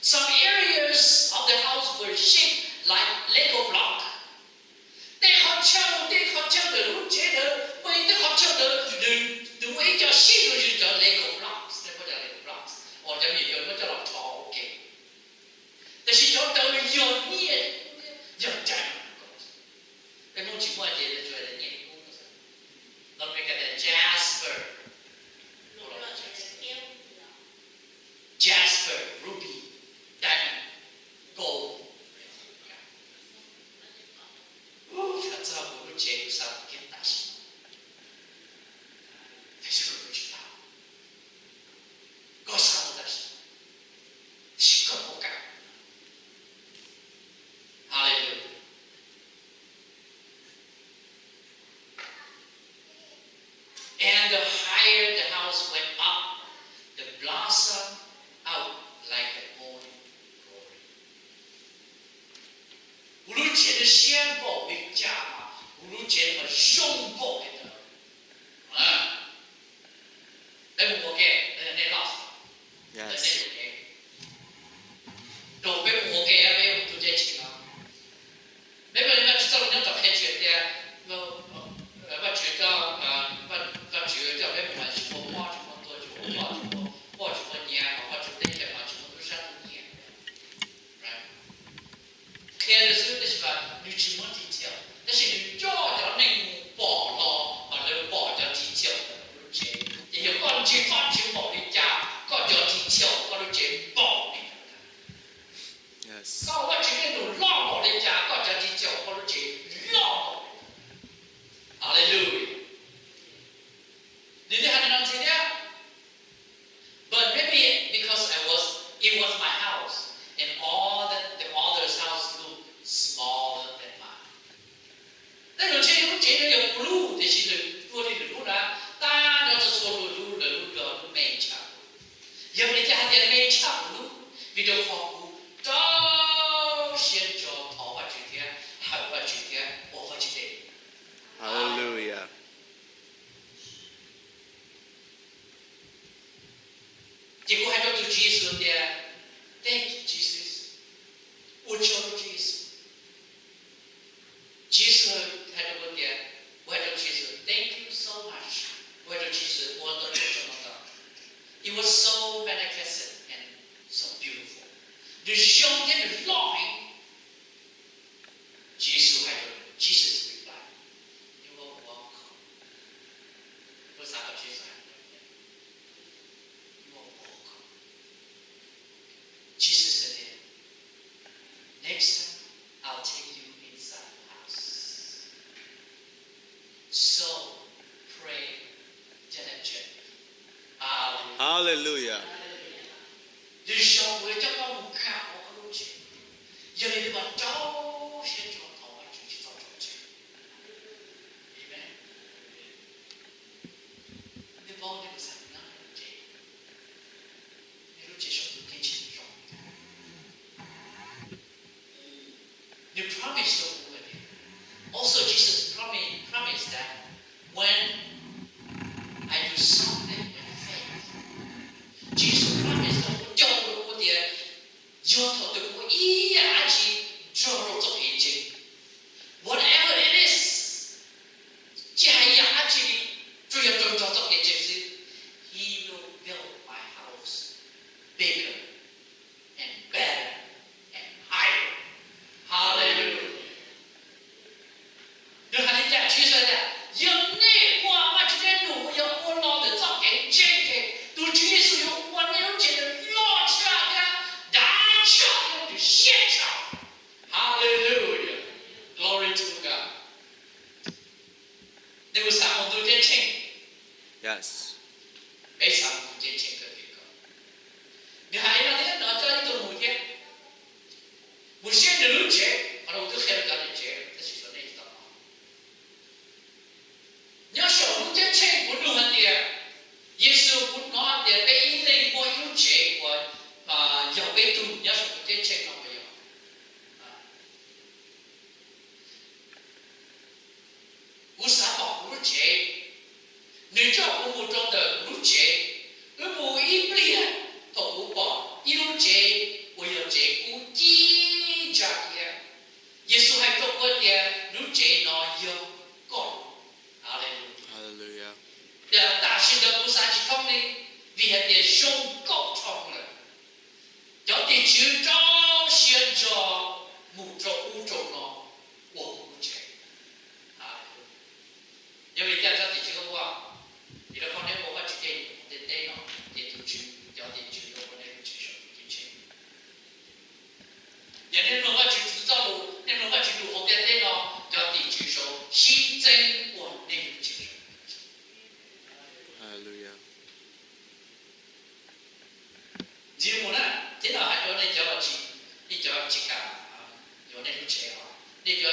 Some areas of the house were shaped like Lego block. Tej qhov chaw, tej qhov chaw ntawm lub tsev ntawd, muaj ib tej qhov chaw ntawd nws muaj ib co shape zoo li cov Lego blocks, nej paub cov Lego blocks, uas cov me nyuam yaus muab coj los rho ua ke. Tab sis cov ntawd yog nyiaj, yog diamond. Peb Hmoob tsis muaj ces tsuas yog nyiaj kub no. Los Meskas tias jasper, jasper, ruby, diamond, gold. Thaum txog kuv lub tsev kuv xav kiag tam sim no, tiam sis kuv tsis tau, koj xav ua tam sim, tiam sis koj puas kam? Hallelujah. And the higher the house went up, the blossom out like the morning glory. Kuv lub tsev nws siab npaum li cas, kuv lub tsev mas zoo npaum li ntawd. Peb mus ua ke, nej loj, nej ua ke, rau peb mus ua ke, peb mus tu teb tsis no. Peb mus li Vajtswv txoj lus nyob tom qhia tsis tias Vajtswv, Vajtswv coj peb mus mas tsis muaj mob, tsis muaj tuag, tsis muaj ploj, tsis muaj poj, tsis muaj nyiav, mas Vajtswv teb chaws mas tsis muaj tub sab tub nyiag. Qhia lawm xwb tab sis mas nws tsis muab detail, tab sis nws coj cov neeg mus pom los mas lawv pom cov detail ntawm lub tsev. Ces yog koj ntseeg Vajtswv npaum li cas, koj cov detail koj lub tsev npaum li ntawd. Koj ua Vajtswv tej lus loj npaum li cas, koj cov detail koj lub tsev loj npaum li ntawd. Hallelujah. Nws thiaj hais li no ntxiv thiab. But maybe because I was, it was my house, and all the, the others' house looked smaller than mine. Tej zaum ntshe lub tsev no yog kuv lub, tiam sis nws tua li lwm lub na, tag nrho txhua txhua lub, lwm lub yog lub me tshaj kuv. Yog vim li cas hais tias me tshaj kuv lub? Vim rau qhov kuv rau siab ntso thov Vajtswv thiab hawm Vajtswv thiab ua Vajtswv teb. Hallelujah. Ces kuv hais rau tus Tswv Yexus tias, Thank you, Jesus. Ua tsaug rau Tswv Yexus. Tswv Yexus hais rau kuv tias, kuv hais rau Tswv Yexus, Thank you so much. Kuv hais rau Tswv Yexus, ua ntau tsaug tsaug ntau ntau. It was so magnificent and so beautiful. Nws zoo thiab nws loj heev. Tswv Yexus hais rau, Jesus replied, You are welcome. Kuv xav kom Tswv Yexus hais rau, You are welcome. Jesus said, Next time, I'll take you inside the house. So, pray diligently. Hallelujah. Hallelujah. Lwm zaus kuv yuav coj koj mus kam ua koj lub tsev. Yog li ntawd mas rau siab ntso thov Vajtswv tsis txhob tso tseg. Amen. Nej paub nej mus xav nyob lub tsev, nej lub tsev saum tus ceeb tsheej zoo. Nws promise rau kuv hais tias, also Jesus promise, promised that when I do something with faith, Jesus promise rau kuv, cog rau kuv tias yog thaum twg kuv ua ib yam dab tsi nrog rau txoj kev ntseeg, whatever it is, tsis hais yam dab tsi li, tsuas yog nrog nrog txoj kev ntseeg xwb, He will build my house bigger and better and higher. Hallelujah. Nws hais li cas? Tswv Yexus tias, yog nej ua Vajtswv tej lus uas yog ua los ntawm txoj kev ntseeg ces tus Tswv Yexus yuav ua nej lub tsev ntawd loj tshaj thiab dav tshaj thiab nws siab tshaj. Hallelujah. Glory to God. Nej puas xav mus tu ceeb tsheej? Peb xav mus tu ceeb tsheej kawg li ko. Nws hais li no thiab, no coj ib tug mus thiab, mus saib nws lub tsev, qhov no kuv twb qhia rau cov niam tsev tab sis nej tsis tau hnov. Nyob saum lub ceeb tsheej kuv nug hais tias, Yexus, kuv hnov hais tias peb ib leeg muaj ib lub tsev uas yog peb tug nyob saum lub ceeb tsheej no puas yog? Kuv xav pom kuv lub tsev. Nws coj kuv mus rau ntawm kuv lub tsev. Wb mus ib pliag, thaum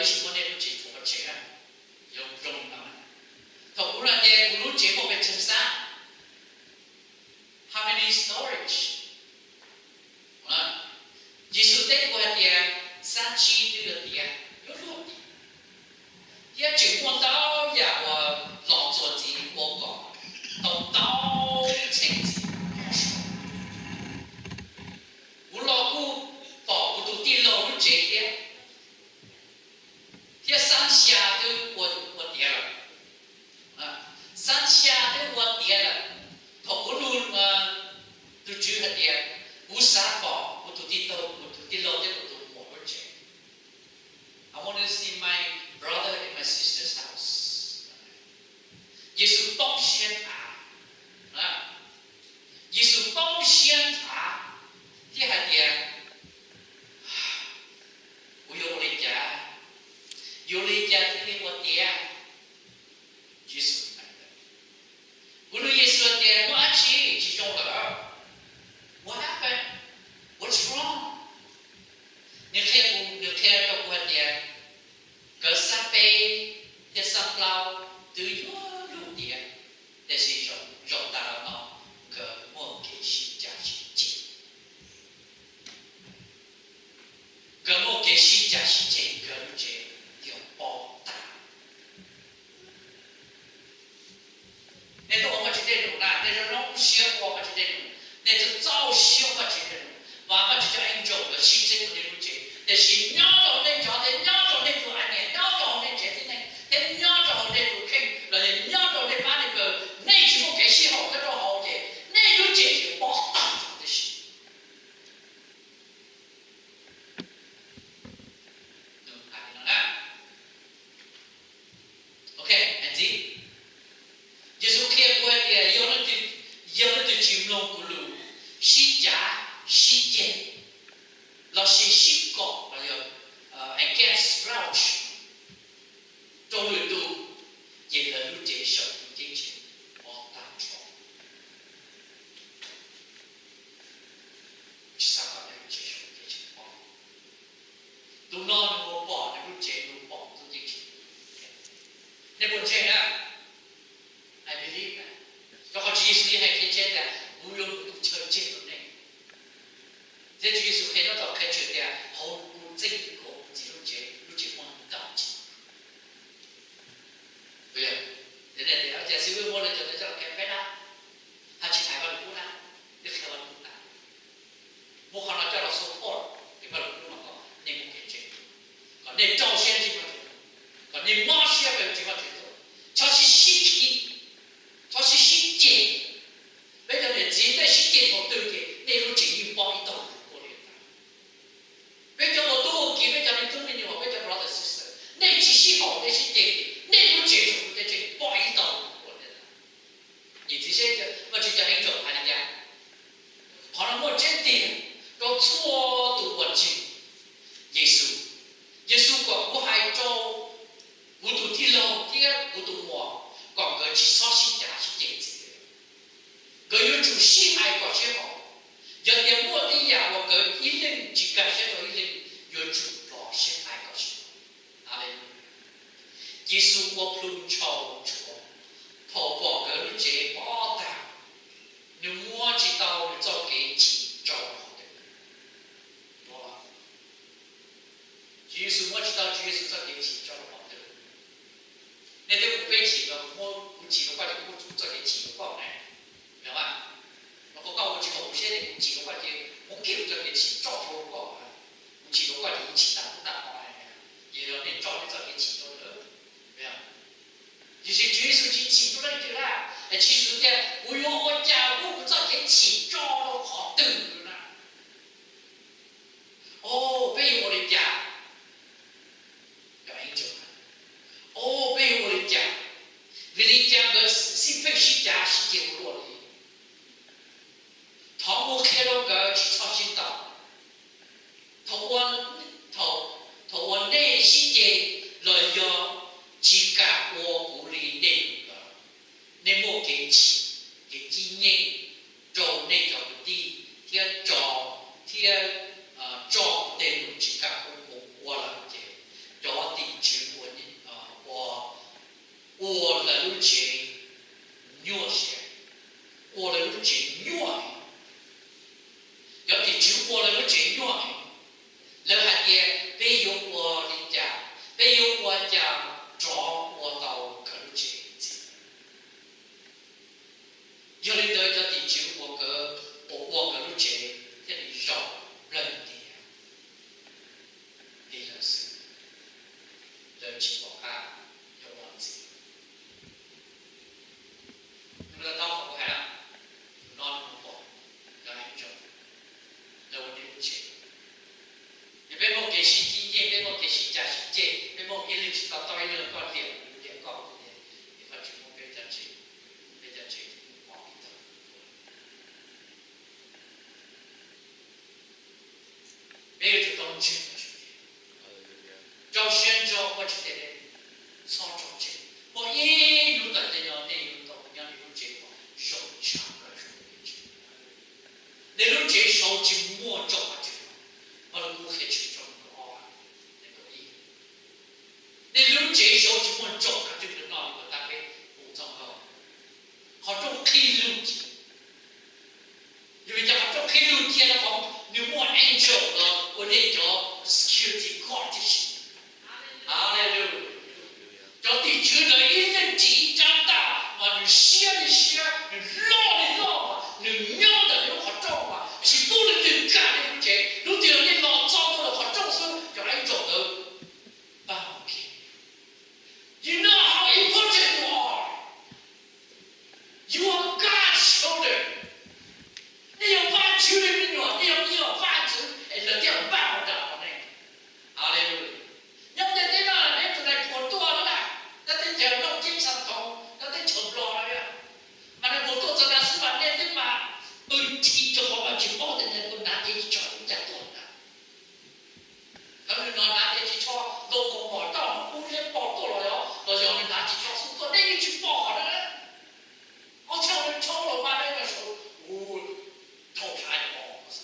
tsis muaj nej lub tsev txhua pov tseg na. Zoo li no, thaum kuv hais tias kuv lub tsev muaj pes tsawg xab, how many storage? Yexus teb kuv hais tias xab tsib twb yuav tiav, yuav luaj tiag, thiab tseem muaj ntau yam uas los txuas ntxiv ua kom tau ntau txheej ntxiv. Kuv los kuj pom kuv tus tij laug lub tsev thiab, thiab xab xya twb ua tiav lawm. Xab xya twb ua tiav lawm. Thaum kuv nug tus tswv hais tias kuv xav pom kuv tus tij laug, kuv tus tij laug thiab kuv tus muam lub tsev, I want to see my brother and my sister's house. Yexus poob siab nthav. Yexus poob siab nthav thiab hais tias, kuv yuav ua li cas? Yuav ua li cas thiaj li ua tiav? Yexus hais, kuv nug Yexus tias muaj dab tsi tsis zoo lawm? What happened? What's wrong? Nws qhia kuv, nws qhia rau kuv hais tias nkawd xab peb thiab xab plaub twb yuav luaj tiav, tiam sis zaum tas los no nkawd muaj kev sib cav sib ceg. Nkawd muaj kev sib cav sib ceg, nkawd lub tsev thiaj pob tag. Nej tuaj ua Vajtswv tej lus na, nej zoo zoo siab ua Vajtswv tej lus, nej txaus txaus siab ua Vajtswv tej lus, mas Vajtswv cov angel nkawd sib txheeb ua nej lub tsev. Tiam sis nyob rau nej cov, thiab nyob rau nej tus a niam, nyob rau hauv nej tsev tib neeg, thiab nyob rau hauv nej tus kheej, los yog nyob rau nej pab nej kaw, nej tsis muaj kev sib haum nyob rau hauv ces nej lub tsev tseem pob tag tib si. Ok, hais ntxiv. Yexus qhia kuv hais tias yog leej twg tsis mloog kuv lus, sib cav sib ceg, los sis sib kom los yog against, grouch rau lwm tus, ces lawv lub tsev saum ntuj ceeb tsheej pob tag nrho. Tsis xav kom nej lub tsev saum ntuj ceeb tsheej pob. Tus no nws mus pom nws lub tsev, nws pom ntuj ceeb tsheej. Nej puas ntseeg na? I believe that. Rau qhov Tswv Yexus yeej hais kiag tias kuv yuav mus ua tus chaw ntseeg rau nej. Thiab Tswv Yexus qhia nyob tom qhia tshwm tias hauv kuv txeej kuv txiv lub tsev, lub tsev muaj ntau tsev. Ces xib hwb muab lawv cov ntawd coj los qhia peb na, haj tsis hais Vaj Lug Kub na, twb qhia Vaj Lug Kub na. Muab qhov no coj los support ces Vaj Lug Kub no kom nej muaj kev ntseeg, kom nej rau siab ntseeg Vajtswv, kom nej mob siab rau ntseeg Vajtswv tuaj. Txhob sib sib khi, txhob sib sib ceg. Peb cov niam txiv nej sib ceg thaum twg ces nej lub tsev yeej pob ib tog ua li ntawd. Peb cov ua tub ua kiv, peb cov me tub me nyuam, peb cov brother sister, nej tsis sib haum nej sib ceg ces nej lub tsev saum ntuj ceeb tsheej pob ib tog ua li ntawd. Niam txiv seb Vajtswv cov neeg txawm hais li cas. Qhov no muaj tseeb tiag rau txhua tus uas ntseeg Yexus. Yexus kom kuv hais rau kuv tus tij laug thiab kuv tus muam kom nkawd tsis txhob sib cav sib ceg ntxiv. Nkawd yuav tsum sib hais kom sib haum. Yog tias muaj tej yam uas nkawd ib leeg tsis nkag siab rau ib leeg, yuav tsum los sib hais kom sib haum. Haleluya. Yexus ua plhu ntshaus ntshuav thaum pom nkawd lub tsev pob tag, nws muab tsis tau nws txoj kev chim rau qhov twg. Tswv Yexus muab tsis tau Tswv Yexus txoj kev chim rau qhov twg. Nej twb hu peb chim los kuv muab kuv chim rau koj ces kuv muab kuv txoj kev chim rau koj ne, yog mas? Los koj ua tsis haum kuv siab ces kuv chim rau koj ces kuv kiag kuv txoj kev chim tso rau koj. Kuv chim rau koj ces kuv chim tas kuv tas no, ces yog nej tso nej txoj kev chim rau lawm. Tiam sis Tswv Yexus tsis chim rau leej twg na. Tswv Yexus tias kuv yuav ua cas muab kuv txoj kev chim tso rau qhov twg na. Os, peb yuav ua li cas? Os, peb yuav ua li cas? Vim li cas nkawd xij pheej sib cav sib ceg ua luaj li? Thov mus qhia rau nkawd tsis txhob sib ntaus. Thaum, thaum uas nej sib ceg los yog tsis kam ua kuv li nej lus lawm, nej muaj kev chim, kev cib nyeej rau nej cov kwv tij thiab tso, thiab tso tej lus tsis kam ua kuv ua lawm ces cov tim Tswv ua lawv lub tsev nyuaj heev. Lawv hais tias peb yuav ua li cas, peb yuav ua cas rov ua tau kawg lub tsev ntxiv. Yog li ntawd cov tim tswv uas ua kawg lub tsev thiaj li zoo nplawg tiav li lawm xwb. Lawv tsis pom qab yuav ua ntxiv. Tus no tau qhov kuv hais na, tus no nws mus pom cov heev tseem lawv ua nej lub tsev. Yog peb muaj kev sib cib ncej, peb muaj kev sib cav sib ceg, peb muaj ib leeg tsis tau tau ib leeg, koj liam kuv, kuv liam koj, ces Vajtswv muab peb cov tsev, peb cov tsev pom ib tag. Peb yuav tsum tau ntseeg Vajtswv tias, rau siab ntso Vajtswv tias nej txhob tso tseg, muaj ib hnub tom ntej no nej yuav tau nyob nej lub tsev uas zoo tshaj plaws saum lub tsev. Nej lub tsev saud tsis muaj ntsaum qhov twg, Vaj Lug Kub qhia tshwm tshooj kaum ob, kaum ib. Nej lub tsev saud tsis muaj ntsaum qhov twg los noj li uas tab peb hu txog nkaus. Qhov rooj qhib lug cia. Yog vim cas qhov rooj qhib lug cia no? Qhov nws muaj angel los ua nej cov security guard tib si. Hallelujah. Cov tim tswv ntawd ib leeg ris ib rab ntaj mas nws siab li siab, nws loj li loj mas nws nyob ntawm nws lub qhov rooj mas tsis pub leej twg nkag nej lub tsev. Hnub twg nej los txog ntua lawm qhov rooj xwb, cov angel ntawd pab ua ke. You know how important you are. You are God's children. Nej yog Vajtswv li me nyuam, nej yog, nej yog Vajtswv es lawv thiaj npaj ua nram qhov nej. Hallelujah. Nyob ntawm teb no peb tus nais phoo tuaj lawm, nyob teb chaws Looj Ceeb Xas Thoos, nyob teb chaws Nplog no, mas nais phoo tuaj txog nram xwb mas nej twb mas pw rhi rau qhov mas tsis paub tias nais phoo hnav cev ris tsho li cas tuaj na. Thaum nws hnav cev ris tsho, ntaus kaus mom toj hauv kub liab pog tuaj los yog, los yog nws hnav ris tsho xwb tuaj nej yeej tsis pom na. Ob txhia nws tsho los mas nej mas sawv, u, thauj tshav os.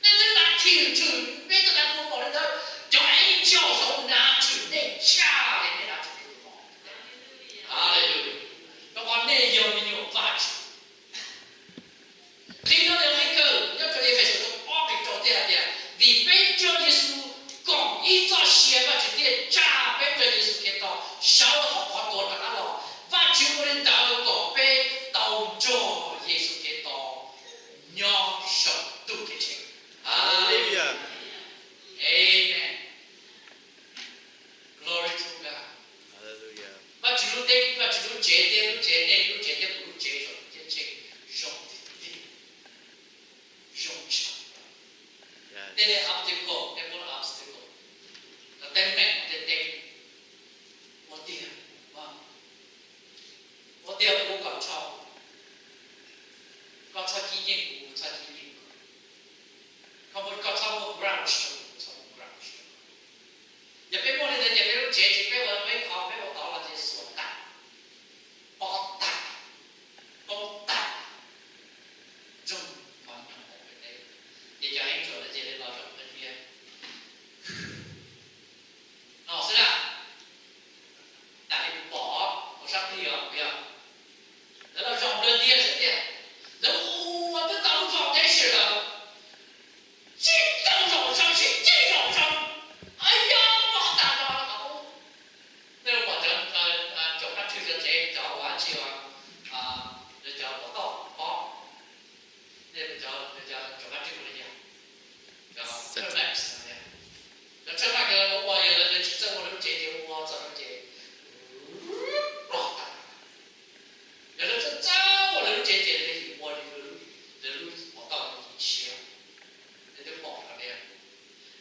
Nej twb hnav thim thwm, peb twb hnav kaus mom li ntawd, cov angel saud hnav thwm nej tshaj li nej hnav thwm kaus mom. Hallelujah. Rau qhov nej yog me nyuam Vajtswv. Qhib no yog qhib kawg nyob rau Efexus ob nqe rau thiaj hais tias, vim peb nrog Yexus koom ib txoj sia Vajtswv thiaj tsa peb nrog Yexus Khetos sawv hauv qhov tuag rov qab los. Vajtswv ua li ntawd kom peb tau nrog Yexus Khetos nyob saum ntuj ceeb tsheej. Hallelujah. Amen. Glory to God. Vajtswv lub teb, Vajtswv lub tsev thiab lub tsev, nej lub tsev thiab kuv lub tsev saum ntuj ceeb tsheej zoo tiag tiag, zoo tshaj. Tej nej obstacle, nej muaj obstacle, cov teeb meem, tej teeb, ua tiag, ua tiag kuv kom tshau, koj txhob cib nyeej kuv, kuv txhob cib nyeej koj. Koj muaj, koj txhob muaj grudge rau kuv, kuv txhob muaj grudge rau koj. Yog peb muaj li ntawd ces peb lub tsev tsis, peb ua, peb qhov peb ua tod los ces xuas tag, pob tag, poob tag, nrog qhov nyob hauv peb teb. Ces cov angel lawv cia li los zaum nplawg tiag no xwb na. Tas li kuv pom hauv sab plig os, yog lawv los zaum nplawg tiag xwb tiag. Lawv ua twb tau lub foundation lawm, sib tau zaum zoo, sib ceg zaum zoo, a yog pob tag no los. Nej pom cov tsoom qab tswj cov tsev, cov uas dab tsi, cov pom tauj pob, nej cov tsoom qab tswj ua li cas? Cov Terminx, cov Terminx ua, yog lawv tsis txawj ua lawv lub tsev ces ua txog lawv ces ploj tag. Yog lawv txawj txawj ua lawv lub tsev ces lawv yeej ua li lawv lub, lawv lub pov tauj yeej siab. Lawv twb pom lawm tias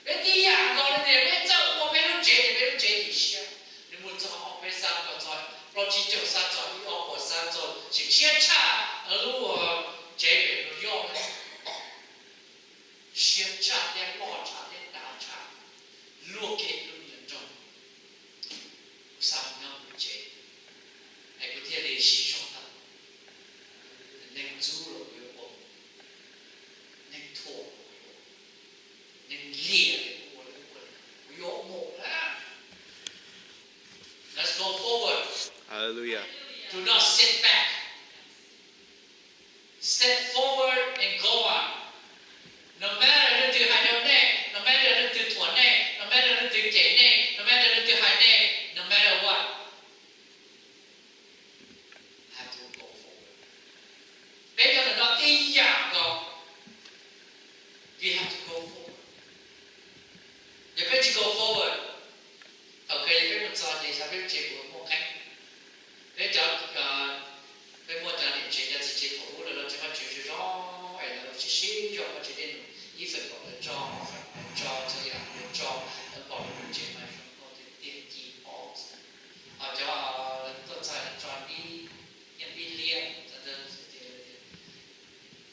peb tib yam nkaus li tias peb txawj ua peb lub tsev ces peb lub tsev yeej siab. Nws mus txog ob peb xab, txog plaub tsib caug xab, txog ib ob puas xab, txog tseem siab tshaj lub tsev pem New York. Siab tshaj thiab loj tshaj thiab dav tshaj, luag Sib zog muab tsev dej num ib feem kaum lawv tso, ob feem lawv tso, txhua yam lawv tso, lawv pom lub tsev mas zoo nkauj tiag tiag, ci ob xwb. Ho cov tuaj txog lawv tso dib, nyiaj dib liab,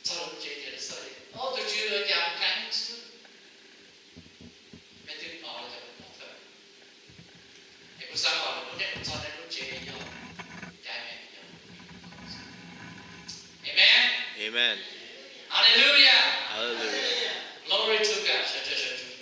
txog lub tsev tias lawv xauj, o, tus tswv yuav cas keeb xwb. Peb twb hnov lawv cov hnov thawj, es kuv xav kom lawv ua nej mus txog nej lub tsev yog cai me yog. Amen. Amen. Hallelujah. Hallelujah. Glory to God. Sawv daws sawv tsees.